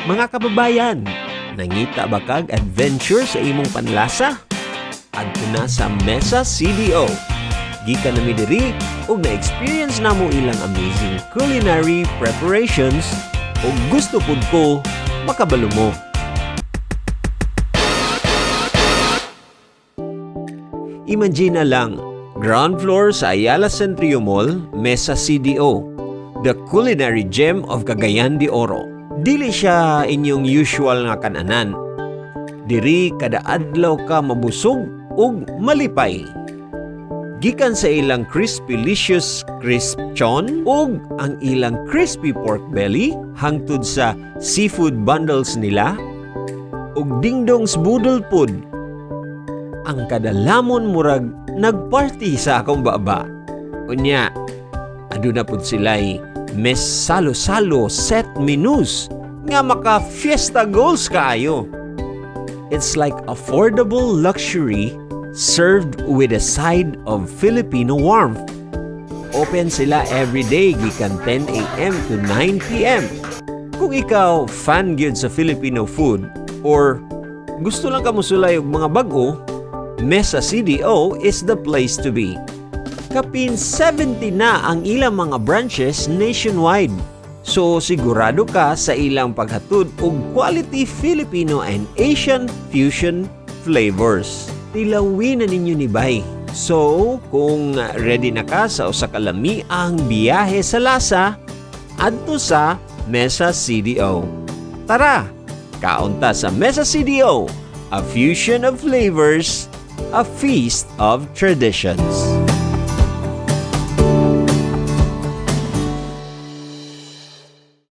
Mga kababayan, nangita ba kag adventure sa imong panlasa? Adto na sa Mesa CDO. Gikan nami diri ug na-experience namo ilang amazing culinary preparations ug gusto pud ko makabalo mo. Imagine na lang, ground floor sa Ayala Centrio Mall, Mesa CDO, the culinary gem of Cagayan de Oro. Dili siya inyong usual nga kananan. Diri kada adlaw ka mabusog ug malipay. Gikan sa ilang crispy-licious crisp chon ug ang ilang crispy pork belly hangtod sa seafood bundles nila ug dingdong's budol pod, ang kadalamon murag nagparty sa akong baba. Unya, aduna pud sila'y mes salo-salo set menus nga maka fiesta goals kaayo. It's like affordable luxury served with a side of Filipino warmth. Open sila every day gikan 10 a.m. to 9 p.m. Kung ikaw fan gyud sa Filipino food or gusto lang ka mosulay og mga bag-o, Mesa CDO is the place to be. Kapin 70 na ang ilang mga branches nationwide. So sigurado ka sa ilang paghatod og quality Filipino and Asian fusion flavors. Tilawin na ninyo ni Bay. So, kung ready na ka sa usa ka lamiang biyahe sa lasa, adto sa Mesa CDO. Tara, kaon ta sa Mesa CDO, a fusion of flavors, a feast of traditions.